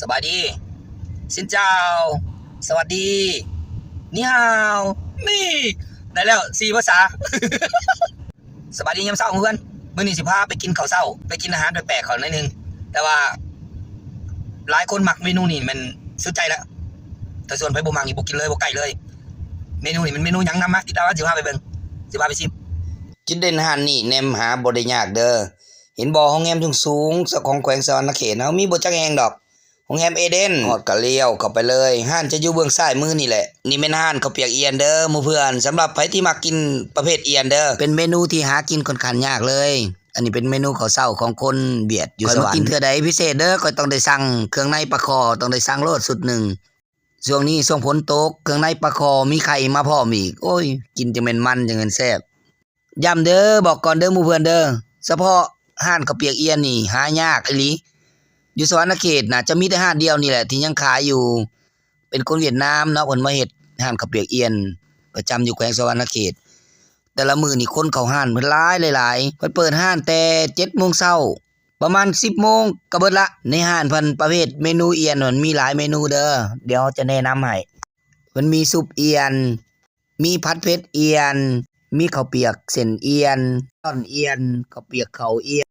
ສະບາຍດີ ຊິນເຈົ້າ ສະຫວັດດີ ນີ້ຮາວ ນີ້ ໄດ້ແລ້ວສີ່ພາສາ. ສະບາຍດີຍາມເຊົ້າເພື່ອນ ມື້ນີ້ຊິພາໄປກິນເຂົ້າເຊົ້າ ໄປກິນອາຫານແປກໆເຂົາໜ້ອຍໜຶ່ງ ແຕ່ວ່າຫຼາຍຄົນມັກເມນູນີ້ແມ່ນສຸດໃຈແລ້ວ ຖ້າສ່ວນໃຜບໍ່ມັກນີ້ບໍ່ກິນເລີຍ ບໍ່ໃກ້ເລີຍ. ເມນູນີ້ແມ່ນເມນູຫຍັງ ນຳມາຕິດຕາມ ຊິພາໄປເບິ່ງ ຊິພາໄປຊິມ. ຈຸດເດັ່ນຮ້ານນີ້ແນມຫາບໍ່ໄດ້ຍາກເດີ້ ເຫັນບໍ່ ໂຮງແຮມສູງໆ ຂອງແຂວງສະຫວັນນະເຂດເຮົາ ມີບໍ່ຈັກແຫ່ງດອກ. ໂຮງແຮມເອເດນ ຮອດກະລ້ຽວເຂົ້າໄປເລີຍ. ຮ້ານຈະຢູ່ເບື້ອງຊ້າຍມືນີ້ແຫຼະ. ນີ້ແມ່ນຮ້ານເຂົ້າປຽກອຽນເດີ້ໝູ່ເພື່ອນ, ສຳລັບໃຜທີ່ມັກກິນປະເພດອຽນເດີ້. ເປັນເມນູທີ່ຫາກິນຂ້ອນຂ້າງຍາກເລີຍ. ອັນນີ້ເປັນເມນູເຂົ້າເຊົ້າຂອງຄົນຫວຽດຢູ່ສະຫວັນ. ຂ້ອຍມາກິນເທື່ອໃດພິເສດເດີ້, ຂ້ອຍຕ້ອງໄດ້ສັ່ງເຄື່ອງໃນປາຄໍ່, ຕ້ອງໄດ້ສັ່ງໂລດຊຸດໜຶ່ງ. ຊ່ວງນີ້ຊ່ວງຝົນຕົກ, ເຄື່ອງໃນປາຄໍ່ມີໄຂ່ມາພ້ອມອີກ. ໂອ້ຍ, ກິນຈັ່ງແມ່ນມັນ, ຈັ່ງແມ່ນແຊບ. ຢ້ຳເດີ້, ບອກກ່ອນເດີ້ໝູ່ເພື່ອນເດີ້, ສະເພາະຮ້ານເຂົ້າປຽກອຽນນີ້ຫາຍາກອີ່ຫຼີ. ຢູ່ສະຫວັນນະເຂດໜ້າຈະມີແຕ່ຮ້ານດຽວນີ້ແຫຼະທີ່ຍັງຂາຍຢູ່. ເປັນຄົນຫວຽດນາມເນາະ, ເພິ່ນມາເຮັດຮ້ານເຂົ້າປຽກອຽນປະຈຳຢູ່ແຂວງສະຫວັນນະເຂດ. ແຕ່ລະມື້ນີ້ຄົນເຂົ້າຮ້ານເພິ່ນຫຼາຍ, ຫຼາຍໆ. ເພິ່ນເປີດຮ້ານແຕ່ເຈັດໂມງເຊົ້າ, ປະມານສິບໂມງກໍເບິດລະ. ໃນຮ້ານເພິ່ນປະເພດເມນູອຽນ ມັນມີຫຼາຍເມນູເດີ້, ດຽວຈະແນະນຳໃຫ້. ເພິ່ນມີຊຸບອຽນ, ມີຜັດເຜັດອຽນ, ມີເຂົ້າປຽກເສັ້ນອຽນ, ຕ່ອນອຽນ, ເຂົ້າປຽກເຂົ້າອຽນ,